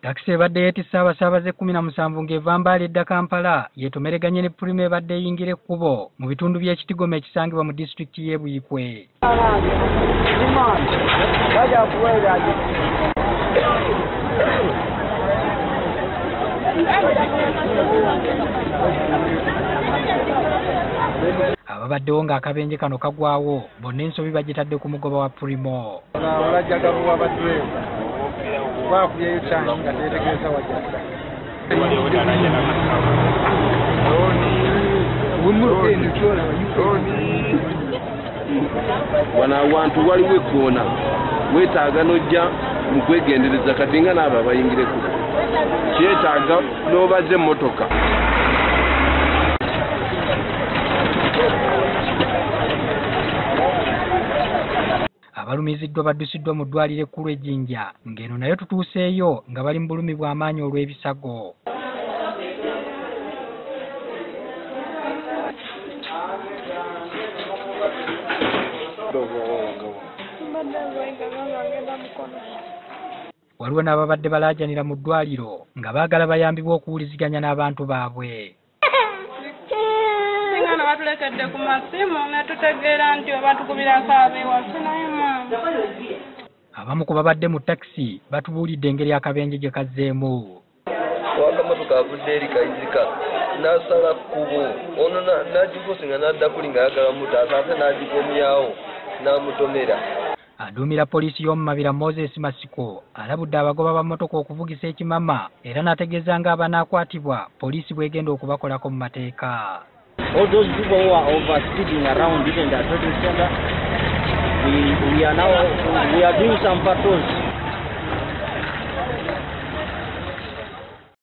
Takisi ebadde yeetisse abasaabaze 17 ng'eva Mbale edda Kampala yeetomereganye ne Prima ebadde eyingira ekkubo mu bitundu by'e Kitigoma ekisangibwa mu disitulikiti y'e Buikwe. Ababaddewo ng'akabenje kano kagwawo bonna ensobi bagitadde ku mugoba wa Primo. Wano awantu waliwo ekkoona weetaaga n'ojja mu kwegendereza kati nga n'abo abayingira ekkubo kyetaaga n'obaza emmotoka. Abalumiziddwa baddusiddwa mu ddwaliro ekkulu e Jinja ng'eno nayo tutuuseeyo nga bali mu bulumi bw'amaanyi olw'ebisago. Waliwo n'ababadde balaajanira mu ddwaliro nga baagala bayambibwe okuwuliziganya n'abantu baabwe. Batulekedde ku masimu ne tutegeera nti oba tukubirako ab'ewaffe naye maama. Abamu ku babadde mu takisi batubuulidde engeri akabenje gye kazzeemu. Wakamotoka avudde eri Kayizika n'asala kkubo ono n'agikosinga n'adda kuli ng'ayagala mutaasa ate n'agikomyawo n'amutomera. Aduumira poliisi y'omu Mabira Moses Masiko alabudde abagoba ba mmotoka okuvugisa ekimama era n'ategeeza ng'abanaakwatibwa poliisi bw'egenda okubakolako mu mateeka. All those people who are over speeding around even the trading center, we are doing some patrols.